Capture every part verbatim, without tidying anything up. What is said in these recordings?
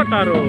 Totoro.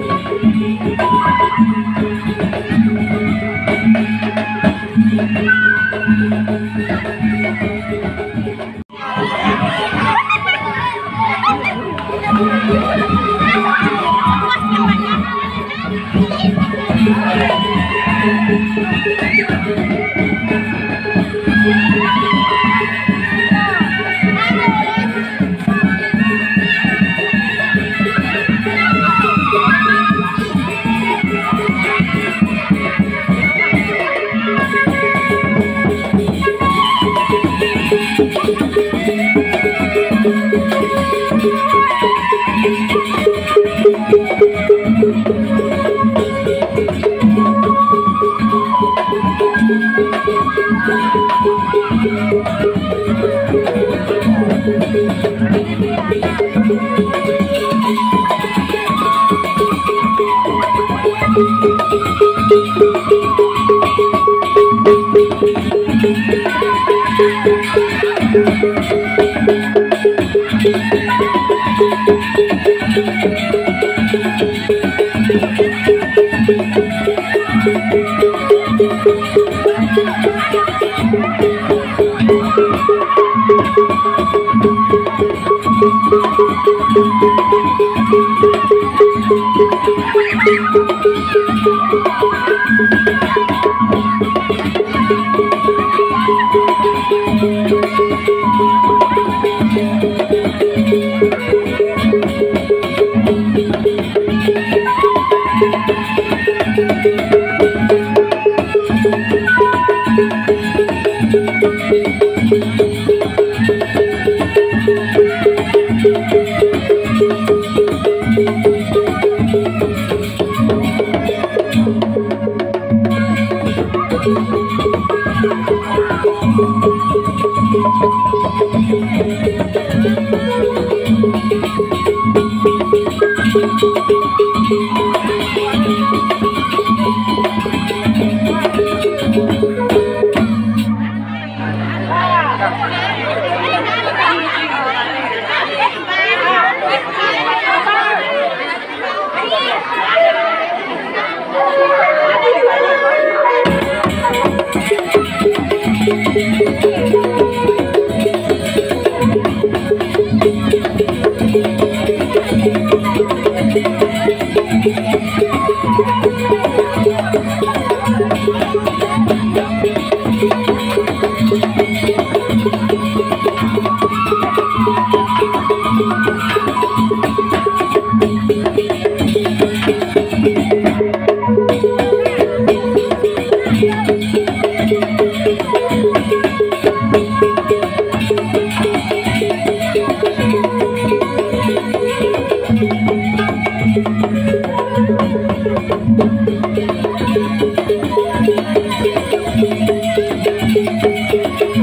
Halo, guys.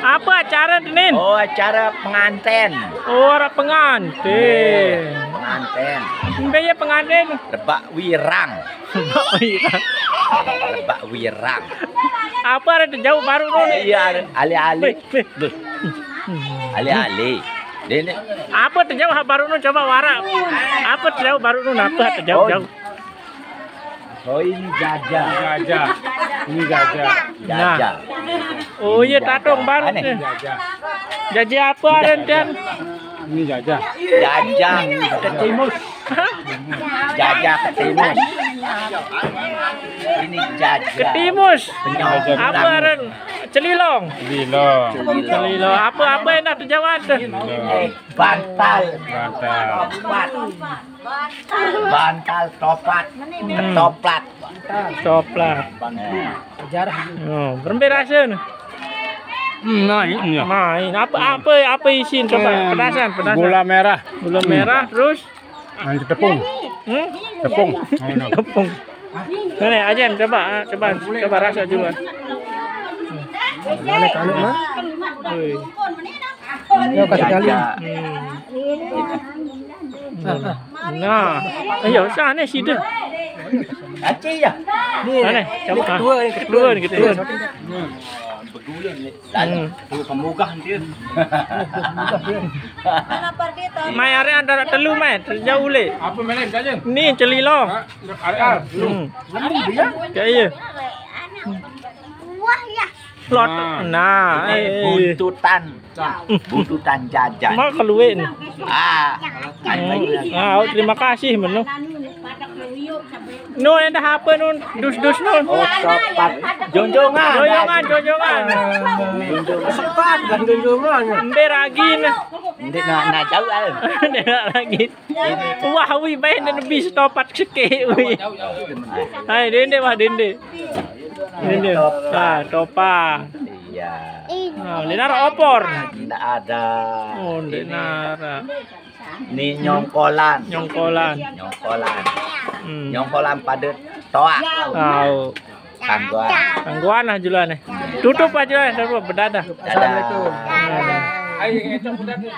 Apa acara tu, Nin? Oh, acara penganten. Oh, orang penganten. Penganten. Mbe ye penganten? Lebak Wirang. Lebak Wirang. Lebak Wirang. Apa ada terjauh baru tu? Iya, alih-alih. Alih-alih. Dia ni. Apa terjauh baru tu, coba warak. Apa terjauh baru tu, apa terjauh? Oh. Jauh? Oh, ini gajah. Gajah. Ini gajah. Nah. Gajah. Oh, iya, tatung baru ni. Gajah. Gajah apa ada, Tian? Ini gajah. Gajah ketimus. Hah? Gajah ketimus. Ini gajah. Ketimus. Apa aren? Celilong. Celilong. Celilong. Apa, apa yang nak terjawab tu? Celilong. Bantal. Bantal. Bantal, topat. Ketoplat. Ketoplat. Oh, berembe rasa ni? Hmm, naik, iya. Main. Apa, apa, apa isin? Coba, pedasan, pedasan. Gula merah. Gula merah, terus? Nanti tepung. Hmm? Tepung. Tepung. Ni, ni, Ajen, coba, ah, coba, coba rasa juga. Mana kalut, Mak? Oi. Ya, kasih kali. Hmm. Nah, ayo, sana sida. Aceh ya? Ni, ni, ketua ni, ketua ni, ketua. Hmm. Lalu, hmm. Tunggu pemugah dia. Mai arek antara telu, mai, terjauh le. Apa malam saja? Ni celilong. Ha? Arek, ah, belum. Hmm. Lembut dia. Kayak iya. Wah, ya. Lot. Nah. Nah, eh. Buntutan. Buntutan jajan. Mau keluin. Ah. Hmm. Ah, terima kasih menu. Nu, endah apa nu? Dus-dus nu. Oh, topat. Jonjongan. Jonjongan, jonjongan. Sepat dan jonjongan. Embe ragi ne. Ndeq na, na jauh, ah. Ndeq na ragi. Wah, wi, bae ne bis topat sekeq, wi. Hai, dende, wah, dende. Dende. Ah, topat. Iya. Ah, ndeq naraq opor. Ndeq ada. Oh, ndeq naraq. Ni nyongkolan. Nyongkolan. Nyongkolan. Hmm. Nyongkolan pade toaq. Au. Tanggoan. Tanggoan lah julane. Tutup aja lah, tutup, bedadah. Dadah. Assalamualaikum. Dadah.